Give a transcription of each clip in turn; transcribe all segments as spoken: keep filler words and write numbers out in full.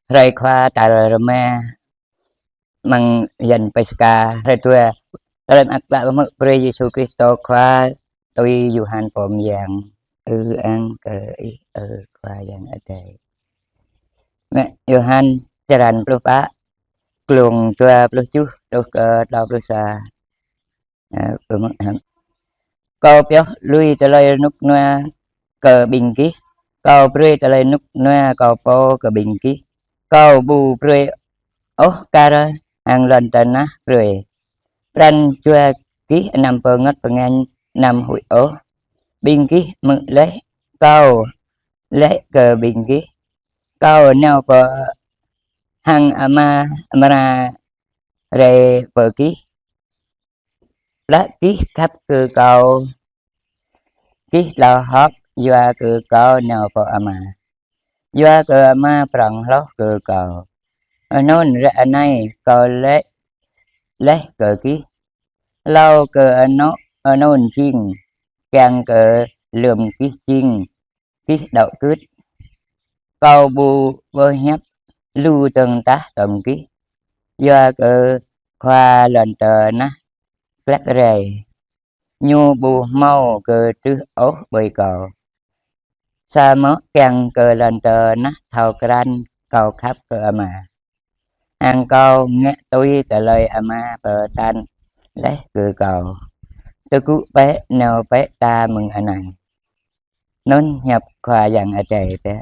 Hrơi Khua tal rơma amăng yan Paskha, hrơi dua tơlơi mơak klă pơhmư̆ brơi Yêsu Kristô Khua tui Yôhan Pô Mơyang. Ư-ang kơ Ih, ơ Khua Yang Adai. Mơak Yôhan črăn pluh pă, glông dua pluh tơjuh truh kơ klâo pluh sa. Ơ, pơmơ̆ng hăng: Kâo pioh lui tơlơi rơnŭk rơnua kơ ƀing gih, Kâo brơi tơlơi rơnŭk rơnua Kâo pô kơ ƀing gih. Kâo ƀu brơi ôh kar hăng lŏn tơnah brơi. Pran jua gih anăm pơngăt pơngañ, anăm huĭ ôh. Ƀing gih hmư̆ laih Kâo laĭ kơ ƀing gih: Kâo nao pơ hăng Ama amra rai pơ gih. Laih gih khăp kơ Kâo, gih tlao hơ̆k yua kơ Kâo nao pơ Ama. Yua kơ Ama prŏng hloh kơ Kâo. Anŭn ră anai Kâo laĭ laih kơ gih, hlâo kơ anŏ anŭn jing, kiăng kơ lơ̆m gih jing, gih đaŏ gưt. Kâo ƀu pơhiăp lu dơ̆ng tah tŏm gih, yua kơ khua lŏn tơnah glăk rai. Ñu ƀu hmâo kơ truh ôh ƀơi Kâo, samơ̆ kiăng kơ lŏn tơnah thâo krăn Kâo khăp kơ Ama, hăng Kâo ngă tui tơlơi Ama pơtă laih kơ Kâo. Tơgŭ bĕ, nao bĕ ta mơ̆ng anai. Anŭn hiăp Khua Yang Adai tĕ.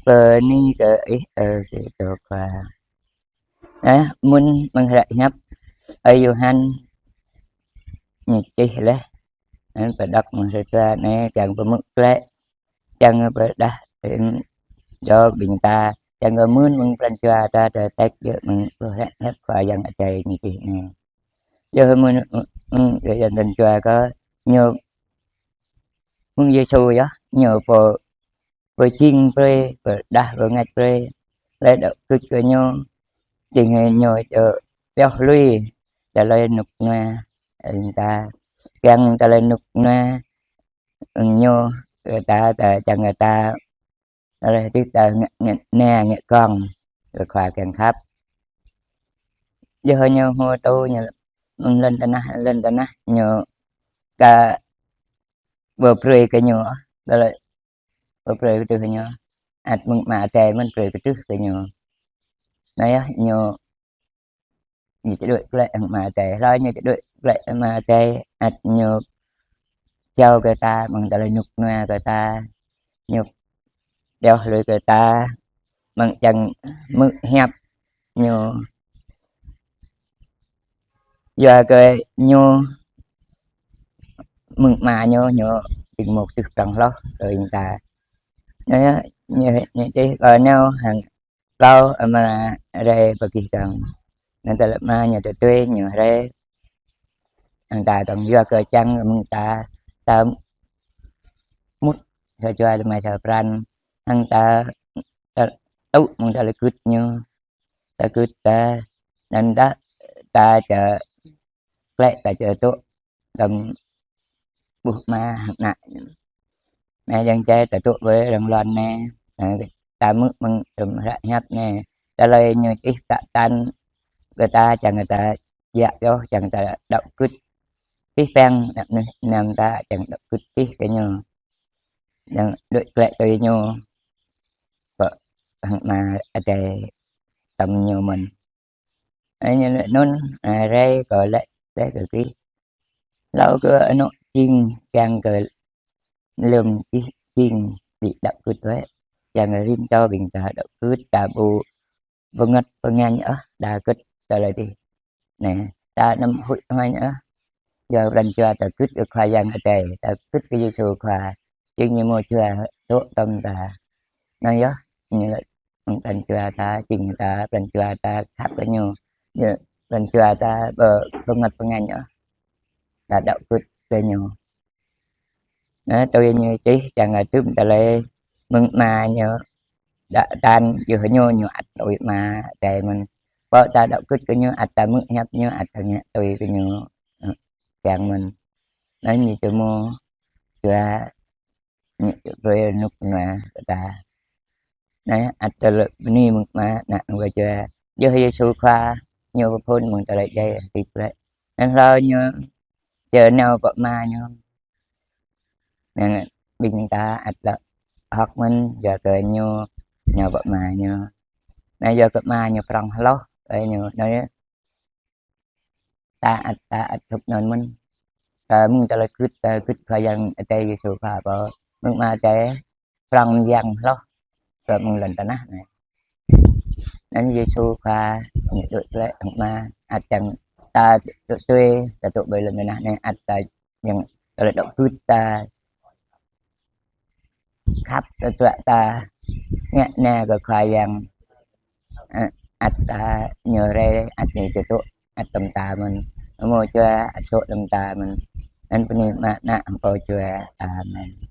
Bơni kơ Ih, ơ Kristô Khua. Ơ, mơ̆ng, mơ̆ng hră hiăp ơi Yôhan ñu čih laih. Anŭn pơđŏk mơ̆ng hrơi dua anai kiăng pơhmư̆ glaĭ, kiăng pơdah, em, jŏ ƀing ta, kiăng kơ mưn mơ̆ng pran jua ta, ta tĕk jơ̆ mơ̆ng hră hiăp Khua Yang Adai ñu čih anai. Yơh mơ̆n, mơ̆n, mơ̆n, yơh, yơh, pran jua kơ ñu, mơ̆ng Yêsu yơh, ñu pô, pô jing brơi, pô đah, pô ngăt brơi, laih đaŏ gưt kơ ñu, jing ñu, ơ, pioh lui tơlơi rơnŭk rơnua, ơ, ta, kiăng tơlơi rơnŭk rơnua, ơ, ñu, ơ, ta, ta, čang kơ ta, laih dih ta ngă, ngă, ngă, ngă gơ̆ng kơ Khua kiăng khăp. Yơh ñu hmâo tŭ ñu lŏn tơnah, lŏn tơnah ñu ka ƀu brơi kơ ñu, laih ƀu brơi kơ truh kơ ñu. Ăt mơ̆ng Ama Adai mơ̆n brơi kơ truh kơ ñu. Anai yơh ñu ñu či đuaĭ glaĭ hăng Ama Adai. Hlâo ñu či đuaĭ glaĭ Ama Adai, ăt ñu jao kơ ta, mơ̆ng tơlơi rơnŭk rơnua kơ ta, ñu pioh lui kơ ta, mơ̆ng čang hmư̆ hiăp ñu. Yua kơ ñu mơ̆ng Ama ñu, ñu jing mơ̆ truh prŏng hloh kơ ƀing ta. Anai yơh, ñu, ñu čih kơ nao hăng Kâo amra rai pơ gih dơ̆ng. Anŭn tơlơi Ama ñu tơtui ñu rai. Hăng ta dơ̆ng yua kơ čang mơ̆ng ta, ta mŭt sa jua tơmai sa pran. Hăng ta, ta tŭ mơ̆ng tơlơi gưt ñu. Ta gưt ta, anŭn ta, ta čă glaĭ ta čă tŭ tơm ƀuh Ama hăng Ană. Anai, yang čai ta tŭ ƀơi rŏng lŏn anai. Anai, ta hmư̆ mơ̆ng tơm hră hiăp anai. Tơlơi ñu čih pơtă kơ ta, čang kơ ta djă pioh, čang kơ ta đaŏ gưt. Tih peng, anăm ta, čang đaŏ gưt tih kơ ñu. Čang đuaĭ glaĭ tui ñu. Pơ hăng Ama Adai tơm ñu mơ̆n. Anŭn, anŭn, rai kâo laĭ, laĭ kơ gih. Hlâo kơ anŏ jing, kiăng kơ lơ̆m gih jing, ƀu đaŏ gưt wơ̆t. Kiăng kơ rĭm čô ƀing ta đaŏ gưt, ta ƀu pơngăt pơngañ ôh, đa gưt tơlơi dih. Anai, ta anăm huĭ hăng ôh. Yua pran jua ta gưt kơ Khua Yang Adai, ta gưt kơ Yêsu Khua. Jing ñu hmâo jua tŭ tơm ta. Anai yơh, ñu laĭ mơ̆ng pran jua ta, jing ta, pran jua ta khăp kơ ñu. Ñu, pran jua ta ƀu pơngăt pơngañ ôh. Ta đaŏ gưt kơ ñu. Anai, tui ñu čih čang kơ tŭm tơlơi mơ̆ng Ama ñu đa tan yơh ñu, ñu ăt tui Ama Adai mơ̆n. Pơ ta đaŏ gưt kơ ñu, ăt ta hmư̆ hiăp ñu, ăt ta ngă tui kơ ñu, ơ, kiăng mơ̆n. Anai ñu či hmâo jua ñu či brơi rơnŭk rơnua kơ ta. Anai ăt tơlơi bơni mơ̆ng Ama, Ană, Yang Bơngăt Jua. Yơh Yêsu Khua, Ñu pơphun mơ̆ng tơlơi djai hơdip glaĭ. Anŭn hlâo Ñu, čơ nao pơ Ama Ñu. Anŭn ƀing ta ăt lăi hơ̆k mơ̆n, yua kơ Ñu nao pơ Ama Ñu. Anai yua kơ Ama Ñu prŏng hloh, ơi Ñu, anai ta ăt, ta ăt hơ̆k anŭn mơ̆n. Ta mơ̆ng tơlơi gưt, ta gưt Khua Yang Adai Yêsu Khua pô. Mơ̆ng Ama Adai prŏng mơyang hloh kơ mơ̆ng lŏn tơnah anai. Anŭn Yêsu Khua Ñu dŏ glaĭ hăng Ama, ăt čang ta dŏ tui, ta dŏ ƀơi lŏn tơnah anai, ăt ta Yang tơlơi dŏ gưt ta, khăp ta, tơlơi ta ngă anai kơ Khua Yang, ơ, ăt ta Ñu rai, ăt Ñu čơtŭ, ăt tơm ta mơ̆n. Hmâo Jua ăt čơtŭ tơm ta mơ̆n. Anŭn bơni mơ̆ng Ană, Yang Bơngăt Jua. Amen.